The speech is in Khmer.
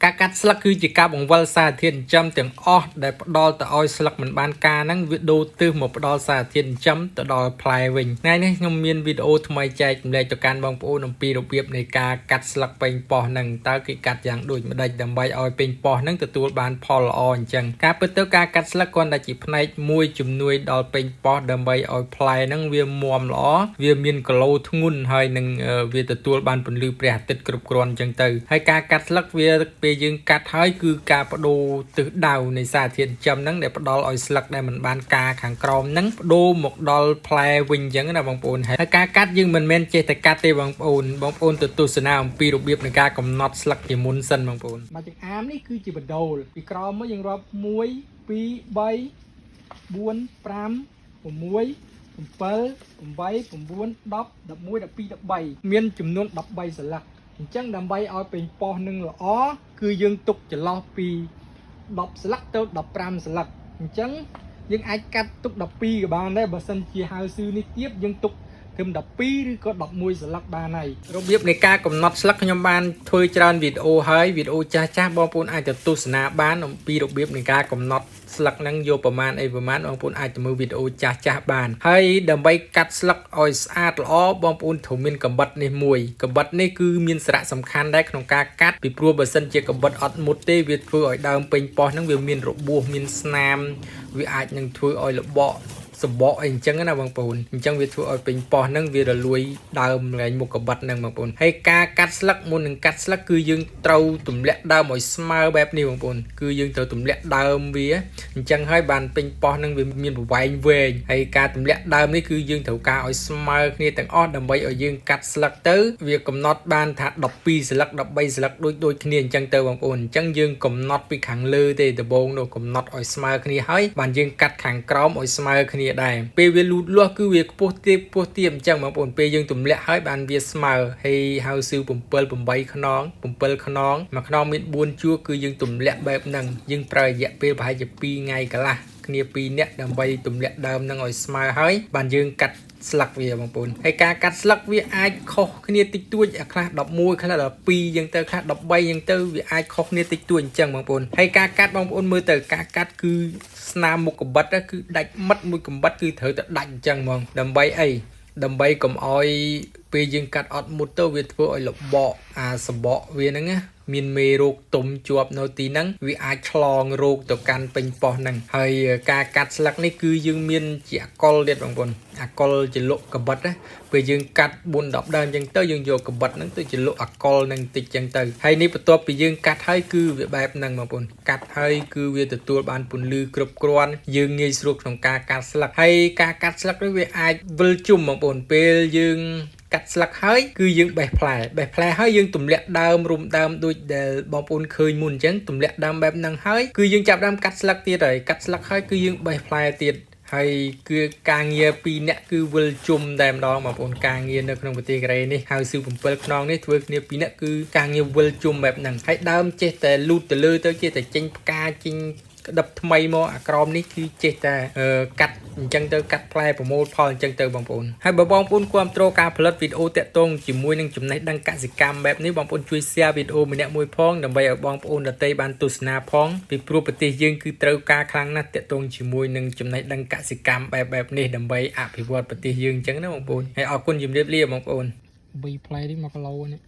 ការកាត់ស្លឹកគឺជាការបង្វិលសារធាតុចិញ្ចឹមទាំងអស់ដែលផ្ដល់ទៅឲ្យស្លឹកមិនបានការហ្នឹងវាដូរទិសមកផ្ដល់សារធាតុចិញ្ចឹមទៅដល់ផ្លែវិញថ្ងៃនេះខ្ញុំមានវីដេអូថ្មីចែករំលែកទៅកាន់បងប្អូនអំពីរបៀបនៃការកាត់ស្លឹកប៉េងប៉ោះហ្នឹងតើគេកាត់យ៉ាងដូចម្ដេចដើម្បីឲ្យប៉េងប៉ោះហ្នឹងទទួលបានផលល្អអញ្ចឹងការពិតទៅការកាត់ស្លឹកគ្រាន់តែជាផ្នែកមួយជំនួយដល់ប៉េងប៉ោះដើម្បីឲ្យផ្លែហ្នឹងវាមាំល្អវាមានគីឡូធ្ងន់ហើយនឹងវាទទួលបានពន្លឺព្រះអាទិត្យគ្រប់គ្រាន់អញ្ចឹងទៅហើយការកាត់ស្លឹកវាពេលយើងកាត់ហើយគឺការបដូរទិសដៅនៃសារធាតុចិញ្ចឹមហ្នឹងដែលផ្ដល់ឲ្យស្លឹកដែលមិនបានការខាងក្រោមហ្នឹងបដូរមកដល់ផ្លែវិញអញ្ចឹងណាបងប្អូនហើយការកាត់យើងមិនមែនចេះតែកាត់ទេបងប្អូនបងប្អូនទៅទស្សនាអំពីរបៀបនៃការកំណត់ស្លឹកជាមុនសិនបងប្អូនមកចង្អាមនេះគឺជាបដូលពីក្រោមមកយើងរាប់1 2 3 4 5 6 7 8 9 10 11 12 13មានចំនួន13សន្លឹកអញ្ចឹងដើម្បីឲ្យប៉េងប៉ោះនឹងល្អគឺយើងទុកចន្លោះពី10ស្លឹកទៅ15ស្លឹកអញ្ចឹងយើងអាចកាត់ទុក12ក៏បានដែរបើសិនជាហៅស៊ឺនេះទៀតយើងទុកត្រឹម12ឬក៏11ស្លឹកបានហើយរបៀបនៃការកំណត់ស្លឹកខ្ញុំបានធ្វើច្រើនវីដេអូហើយវីដេអូចាស់ចាស់បងប្អូនអាចទៅទស្សនាបានអំពីរបៀបនៃការកំណត់ស្លឹកហ្នឹងយកប្រមាណអីប្រមាណបងប្អូនអាចទៅមើលវីដេអូចាស់ចាស់បានហើយដើម្បីកាត់ស្លឹកឲ្យស្អាតល្អបងប្អូនត្រូវមានកំបិតនេះមួយកំបិតនេះគឺមានសារៈសំខាន់ដែរក្នុងការកាត់ពីព្រោះបើសិនជាកំបិតអត់មុតទេវាធ្វើឲ្យដើមប៉េងប៉ោះហ្នឹងវាមានរបួសមានស្នាមវាអាចនឹងធ្វើឲ្យរបកសបកអីអញ្ចឹងណាបងប្អូនអញ្ចឹងវាធ្វើឲ្យប៉េងប៉ោះហ្នឹងវារលួយដើមកន្លែងមុខកបិតហ្នឹងបងប្អូនហើយការកាត់ស្លឹកមុននឹងកាត់ស្លឹកគឺយើងត្រូវទម្លាក់ដើមឲ្យស្មើបែបនេះបងប្អូនគឺយើងត្រូវទម្លាក់ដើមវាអញ្ចឹងហើយបានប៉េងប៉ោះហ្នឹងវាមានប្រវែងវែងហើយការទម្លាក់ដើមនេះគឺយើងត្រូវការឲ្យស្មើគ្នាទាំងអស់ដើម្បីឲ្យយើងកាត់ស្លឹកទៅវាកំណត់បានថា12ស្លឹក13ស្លឹកដូចដូចគ្នាអញ្ចឹងទៅបងប្អូនអញ្ចឹងយើងកំណត់ពីខាងលើទេដំបូងនោះកំណត់ឲ្យស្មើគ្នាហើយបានយើងកាត់ខាងក្រោមឲ្យស្មើគ្នាដែរពេលវាលូតលាស់គឺវាខ្ពស់ទៀបខ្ពស់ទៀបអញ្ចឹងបងប្អូនពេលយើងទម្លាក់ហើយបានវាស្មើហើយហៅស៊ឺ7 8ខ្នង7ខ្នងមួយខ្នងមាន4ជួរគឺយើងទម្លាក់បែបហ្នឹងយើងប្រើរយៈពេលប្រហែលជា2ថ្ងៃកន្លះគ្នា2នាក់ដើម្បីទម្លាក់ដើមហ្នឹងឲ្យស្មើហើយបានយើងកាត់ស្លឹកវាបងប្អូនហើយការកាត់ស្លឹកវាអាចខុសគ្នាតិចតួចអាខ្លះ11ខ្លះ12យ៉ាងទៅខ្លះ13យ៉ាងទៅវាអាចខុសគ្នាតិចតួចអញ្ចឹងបងប្អូនហើយការកាត់បងប្អូនមើលទៅការកាត់គឺស្នាមមុខកបិតគឺដាច់មិតមួយកំបិតគឺត្រូវតែដាច់អញ្ចឹងហ្មងដើម្បីអីដើម្បីកុំឲ្យពេលយើងកាត់អត់មុតទៅវាធ្វើឲ្យរបកអាសបកវាហ្នឹងណាមានមេរោគទុំជាប់នៅទីហ្នឹងវាអាចឆ្លងរោគទៅកាន់ពេញប៉ោះហ្នឹងហើយការកាត់ស្លឹកនេះគឺយើងមានជាអកុលទៀតបងប្អូនអកុលជាលក់កបិតណាពេលយើងកាត់4 10ដើមអញ្ចឹងទៅយើងយកកបិតហ្នឹងទៅជាលក់អកុលហ្នឹងតិចអញ្ចឹងទៅហើយនេះបន្ទាប់ពីយើងកាត់ហើយគឺវាបែបហ្នឹងបងប្អូនកាត់ហើយគឺវាទទួលបានពន្លឺគ្រប់គ្រាន់យើងងាយស្រួលក្នុងការកាត់ស្លឹកហើយការកាត់ស្លឹកនេះវាអាចវិលជុំបងប្អូនពេលយើងកាត់ស្លឹកហើយគឺយើងបេះផ្លែបេះផ្លែហើយយើងទម្លាក់ដើមរុំដើមដូចដែលបងប្អូនឃើញមុនអញ្ចឹងទម្លាក់ដើមបែបហ្នឹងហើយគឺយើងចាប់ដើមកាត់ស្លឹកទៀតហើយកាត់ស្លឹកហើយគឺយើងបេះផ្លែទៀតហើយគឺការងារ2នាក់គឺវិលជុំតែម្ដងបងប្អូនការងារនៅក្នុងប្រទេសកូរ៉េនេះហៅស៊ឺ7ខ្នងនេះធ្វើគ្នា2នាក់គឺការងារវិលជុំបែបហ្នឹងហើយដើមចេះតែលូតទៅលើទៅចេះតែចេញផ្កាចេញក្តឹបថ្មីមកអាក្រមនេះគឺចេះតែកាត់អញ្ចឹងទៅកាត់ផ្លែប្រមូលផលអញ្ចឹងទៅបងប្អូនហើយបើបងប្អូនគាំទ្រការផលិតវីដេអូតាក់ទងជាមួយនឹងចំណេះដឹងកសិកម្មបែបនេះបងប្អូនជួយ share វីដេអូម្នាក់មួយផងដើម្បីឲ្យបងប្អូនដទៃបានទស្សនាផងពីព្រោះប្រទេសយើងគឺត្រូវការខ្លាំងណាស់តាក់ទងជាមួយនឹងចំណេះដឹងកសិកម្មបែបបែបនេះដើម្បីអភិវឌ្ឍប្រទេសយើងអញ្ចឹងណាបងប្អូនហើយអរគុណជំរាបលាបងប្អូន3ផ្លែនេះ1គីឡូនេះ។